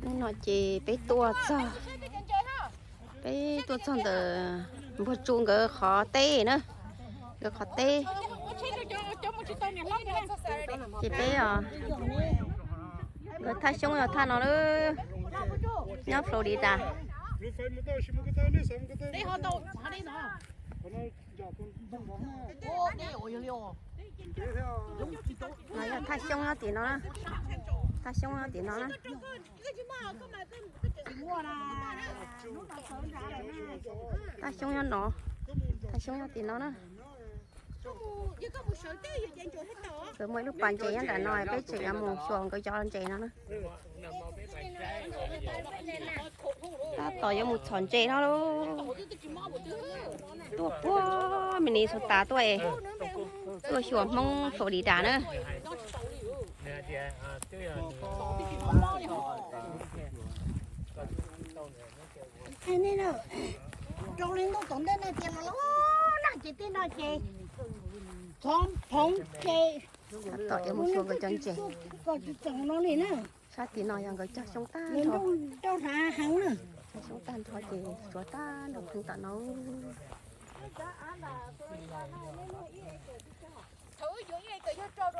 Hnub no ces peb tuaj txog, peb tuaj txog ntawm Npuag Tsu nkawd qhov teb na, nkawd qhov teb. Ces peb os, nkawd thaj xyoob yog thaj no na, nyob Florida. No yog thaj xyoob nyob tim no na, thaj xyoob nyob tim no na. Thaj xyoob nyob no, thaj xyoob nyob tim no na. Nkawd muaj ib lub pas ntses nyob nram no, peb tseem yuav mus xyuas nkawd cov ntses no na. Tab tom yuav mus txhom ntses no lauj. Tuaj puag Minnesota tuaj, tuaj xyuas Hmoob Florida na. Rau li ntuj tom ntej no ces los los nag ces tej no ces txhov phoov ces tab tom yuav mus xyuas nkawd cov ntses. Koj tsis txoom no li na. Sab tim no yog nkawd cog xyoob tag nrho, rau hrav heev na. Cog xyoob tag nrho ces tsuav tag nrho pheej tam no. Thaum wb yuav ib acre yog rau, a,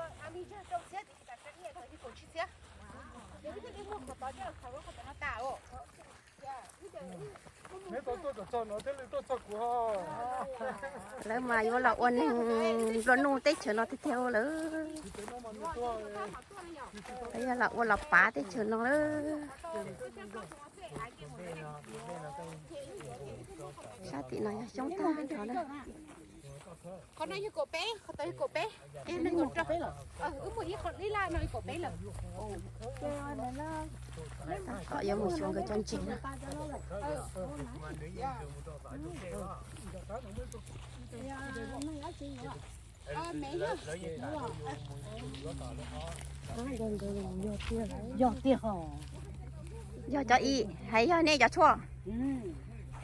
rau txhiab tiam sis tam sim no ib acre yog kaum tsib txhiab. Ces wb thiaj li muag qhov tod coj los khaws lub qhov tom no tas os. Neb tau tuaj kom txog no thiaj li tuaj txog kuv. Lawv mas yuav los ua neeg nplua nuj teb chaws no tiag tiag lawm. Lawv yog los ua los pav teb chaws no lawm. Sab tim no yog xyoob tag nrho na. Qhov no yog kaum peb, qhov tod yog kaum peb. Wb muag ib qho ib laj no yog kaum peb lawm. Tab tom yuav mus xyuas nkawd cov ntses na. Yog tiag hos. Yog cov ib hais yog nej cov tshuaj.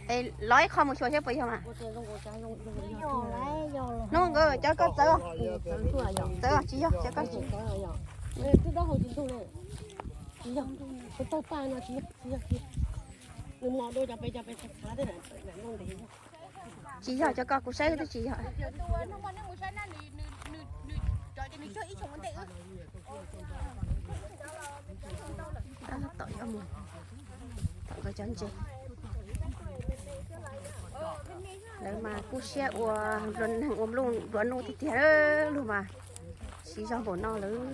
Es los ib qho mus xyuas seb puas yog mas. Hnub nkawd cov koj txawv, txawv tsis yog cov koj. Tsis yog cov koj kuv saib twb tsis yog. Tab tom yuav mus tom nkawd cov ntses. Lawv mas kub siab ua nplua neeg ua nplua nuj tiag tiag, luag mas siv zog npaum no lawm.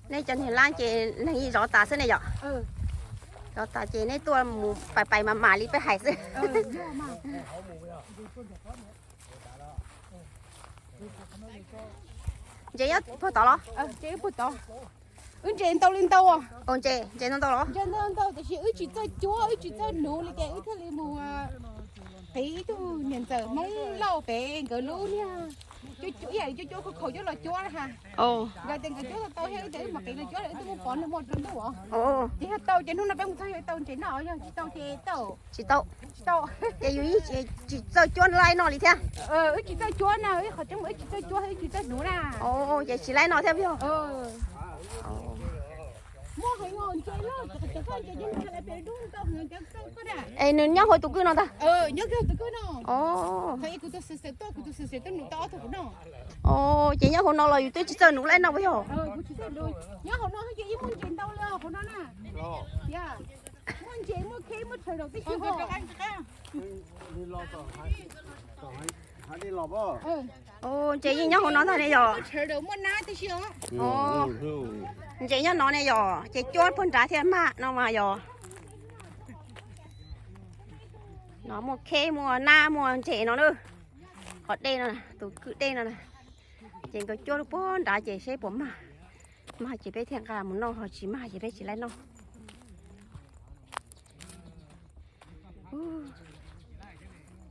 Nej cov niag lab ces neeg yeej zov tas xwb ne yom? Zov tas ces nej tuaj mus pais pais mas mam li peb hais xwb. Ntses nyob puag tod los? Wb ntses ntau li ntau. Ntses ntau ntau los? Ntses ntau ntau tiam sis wb tsis txawj cuab, wb tsis txawj nuv li ces wb thiaj li mus qiv ib tug niam ntxawm Hmoob Lauj pem nkawd lub niag cuab cuab khaub khaub coj los cuab na ha. Nkawd tias nkawd cuab tau tau thiab wb tias wb mam qiv los cuab, wb twb muab pov nws muaj rau ntuj os. Ces yog tau ces hnub no peb mus txog yog tau ntses noj, yog tsis tau ces tau. Tsis tau. Tsis tau. Ces yus yeej tsis txawj cuab laib noj li thiab. Wb tsis txawj cuab na, wb qhov tseeb wb tsis txawj cuab, wb tsis txawj nuv na. Ces tsis laib noj thiab yog. Es nws nyob hauv tus kwj no ntag. Ces nyob hauv no los yus twb tsis txawj nuv laib noj puas yog? Ntses yeej nyob hauv no ntag ne yog? Ntses nyob no ne yog, ces cuab puag nrad thiaj mag no mas yog. No muaj kheb muaj nab muaj ntses no na. Qhov dej no, tus kwj dej no na. Ces nkawd cuab lub puag nrad ces seb puas mag. Mag ces peb thiaj nqa mus noj, ho tsis mag ces peb tsis laib noj.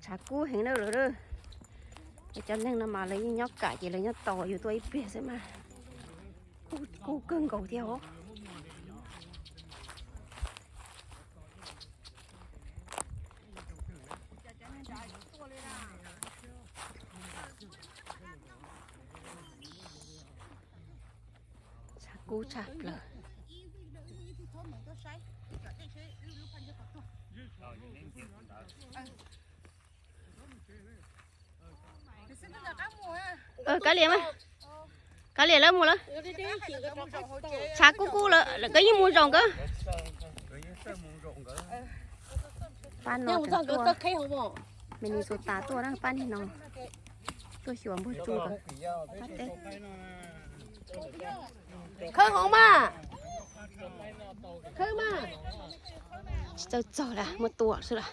Tshav kub heev na lawm. Cov neeg no mas lawv yeej nyob kam ces lawv nyob tos yus tuaj ib pliag xwb mas. Kub kawg nkaus thiab os. Kub tshaj plaws. Kav liam, kav liam lawv mus lawm. Tshav kub kub lawm, lawv koj yeej mus zaum nkawd. Pab no tuaj, Minnesota tuaj na, pab niag no tuaj xyuas npog tsu pab teb. Khawb hauv mas, khawb mas. Tsis txawj txog las, muab tua xwb las.